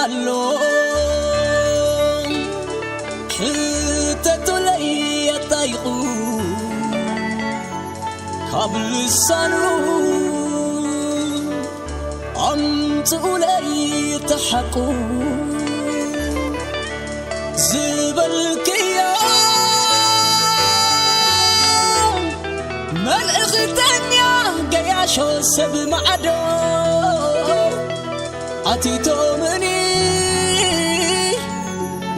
ኣሎ ሕተቱለይ ኣጣይቑ ካብ ልሳኑ ኣምጽኡለይ ተሓቁ ዝበልክዮ መልእኽተኛ ገያሾ ሰብ ማዕዶ ኣቲቶምኒ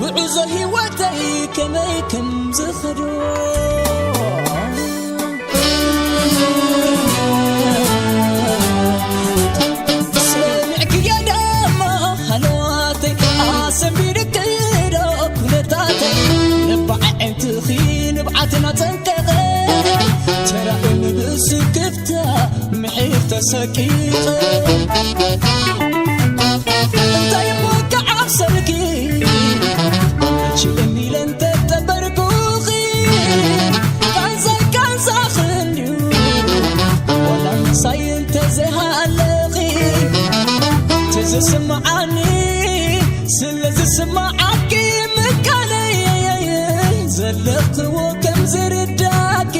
ጉዕዞ ህይወተይ ከመይ ከም ዝኸዶ ሰሚዕክዮ ደሞ ሃለዋተይ ኣሰንቢድኪ ዶ ኩነታተይ ነባዕ ኣዒንትኺ ንብዓትና ጸንቀቐ ተራእን ብስክፍታ ምሒር ተሰቂቐ እንታይ እሞ ክዓብሰልኪ መቺእኒ ኢለ እንተጠበርኩኺ ቃንዛይ ቃንዛ ክንድዩ ዋላ ምሳይ እንተዘይሃለኺ ትዝስምዓኒ ስለ ዝስምዓኪ ምካነይ ዘለኽዎ ከም ዝርዳኪ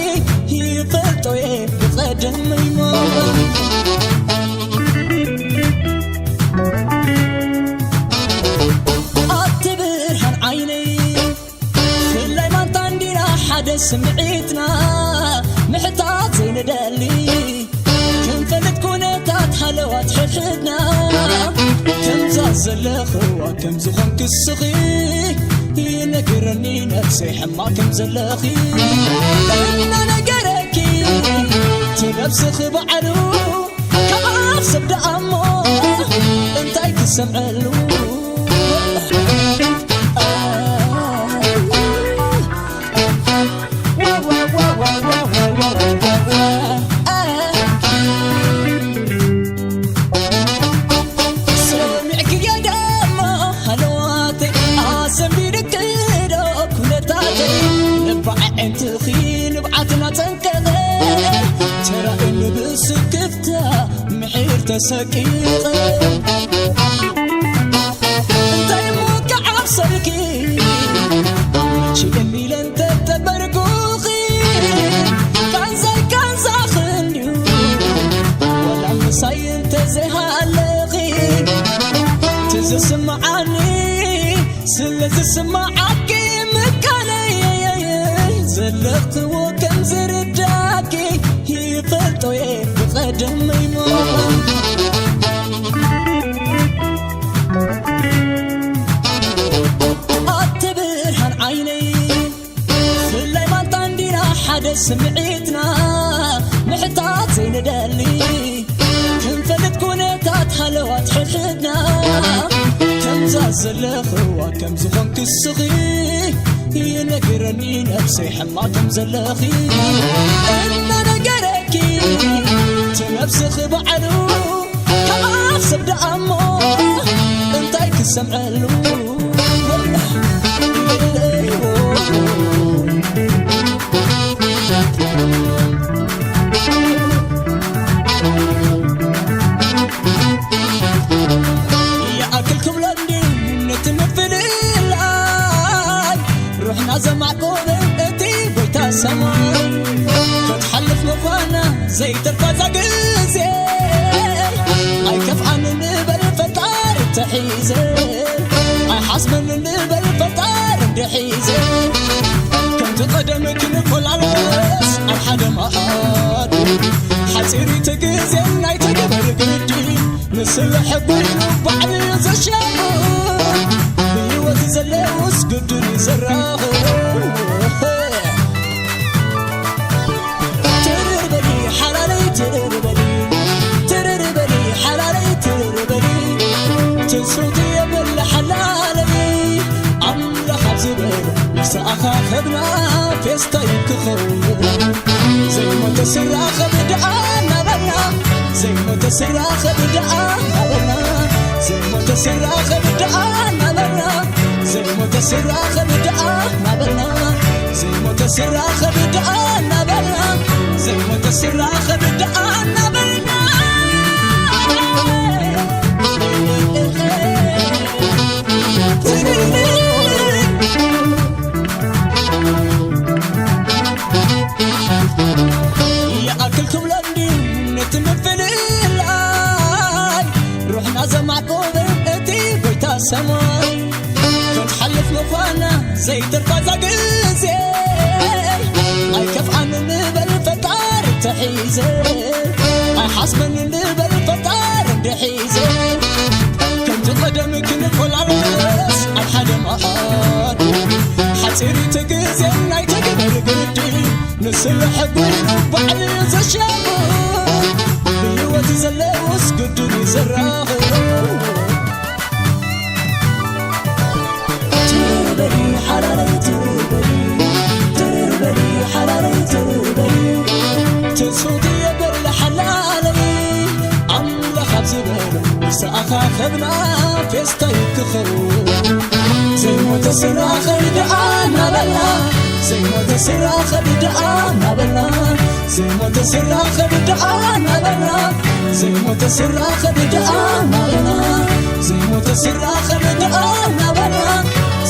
ይፈልጦ እየ ብቐደመይ ሞ ኣቲ ብርሃን ዓይነይ ፍላይ ማንታ እንዲና ሓደ ስምዒትና ምሕታት ዘይንደሊ ክንፈልጥ ኩነታት ሃለዋት ሕድሕድና ከምዛ ዘለኽዋ ከም ዝኾንክ እስኺ ይነግረኒ ነፍሰይ ሕማቕ ከም ዘለኺ እናነገረኪ እቲ ነብስኺ ባዕሉ ካብ ሰብ ደኣ እሞ እንታይ ክሰምዐሉ ሰሚዕክዮ ደሞ ሃለዋተይ ኣሰንቢድኪ ዶ ኩነታተይ ነባዕ ኣዒንትኺ ንብዓትና ጸንቀቐ ተራእን ብስክፍታ ምሒር ተሰቂቐ እንታይ እሞ ክዓብሰልኪ መቺእኒ ኢለ እንተጠበርኩኺ ቃንዛይ ቃንዛኺ እንድዩ ዋላ ምሳይ እንተዘይሃለኺ ትዝስምዓኒ ስለ ዝስምዓኪ ምካነይ ዘለኽዎ ከም ዝርዳኪ ይፈልጦ እየ ብቐደመይ ሞ ኣቲ ብርሃን ዓይነይ ፍላይ ማንታ እንዲና ሓደ ስምዒትና ምሕታት ዘይንደሊ ክንፈልጥ ኩነታት ሃለዋት ሕድሕድና ከምዛ ዘለኽዋ ከም ዝኾንክ እስኺ ይነግረኒ ነብሰይ ሕማቕ ከም ዘለኺ እናነገረኪ እቲ ነብስኺ ባዕሉ ካብ ሰብ ደኣ እሞ እንታይ ክሰምዐሉ ይኣክል ክብለኒ ነቲ ምፍልላይ ሩሕና ዘማዕቆበ እቲ ጎይታ ሰማይ ክትሓልፍ ምዃና ዘይተርፋ እዛ ግዜ ኣይከፍኣን ንበል ፈጣሪ ተሒዘ ኣይሓስበን ንበል ፈጣሪ እንድሒዘ ከምቲ ቀደም ክንኮላልስ ኣብ ሓደ መኣዲ ሓፂር እቲ ግዜ ናይ ተገበር ግዲ ንስለ ሕጉ ኢሉ ባዕሉ እዩ ዘሻሙ ብህይወት ዘለውስ ግድን እዩ ዘራኽብ ትርር በሊ ሓላለይ ትርር በሊ ትርር በሊ ሓላለይ ትርር በሊ ትስውቲ የብል ሓላለይ ኣምላኽ ኣብ ዝበሎ ምሳኣኻ ከብና ፌስታይ ክኸውን ዘይሞተ ስራኸብ ደኣ እናበልና ዘይሞተ ስራኸብ ደኣ እናበልና ዘይሞተ ስራኸብ ደኣ እናበልና ዘይሞተ ስራኸብ ደኣ እናበልና ዘይሞተ ስራኸብ ደኣ እናበልና ዘይሞተ ስራኸብ ደኣ እናበልና ዘማዕቆበ እቲ ጎይታ ሰማይ ክትሓልፍ ምዃና ዘይተርፋ እዛ ግዜ ኣይከፍኣን ንበል ፈጣሪ ተሒዘ ኣይሓስበን ንበል ፈጣሪ እንድሒዘ ከምቲ ቀደም ክንቆላበስ ኣብ ሓደ መኣዲ ሓፂሪት ግዜ ናይ ተግበር ግዲ ንስለ ሕጉ ባዕሉ ዘሻሙ ብህይወት ዘለውስ ግድን ይዘራኽቡ ትርበሪ ሓላለይ ትርበሪ ትርበሪ ሓላለይ ትርበሪ ትሱት የበር ሓላለይ ኣምላኽ ኣብ ዝበረ ዝተኣኻኸብና ፌስታ ይክኸውን ዘይሞተ ስራኸብ ደኣ እናበልና ዘይሞተ ስራኸብ ደኣ እናበልና ዘይሞተ ስራኸብ ደኣ እናበልና ዘይሞተ ስራኸብ ደኣ እናበልና ዘይሞተ ስራኸብ ደኣ እናበልና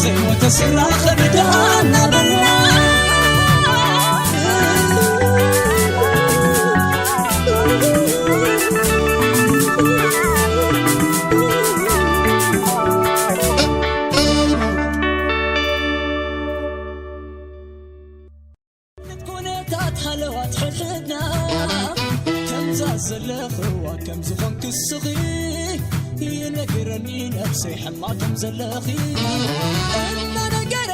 ዘይሞተ ስራኸብ ደኣ እናበልና ኩነታት ሃለዋት ሕድሕድና ከምዛ ዘለኽዋ ከም ዝኾንክ ስኺ ይነግረኒ ነብሰይ ሕማቕ ከም ዘለኺ እናነገረ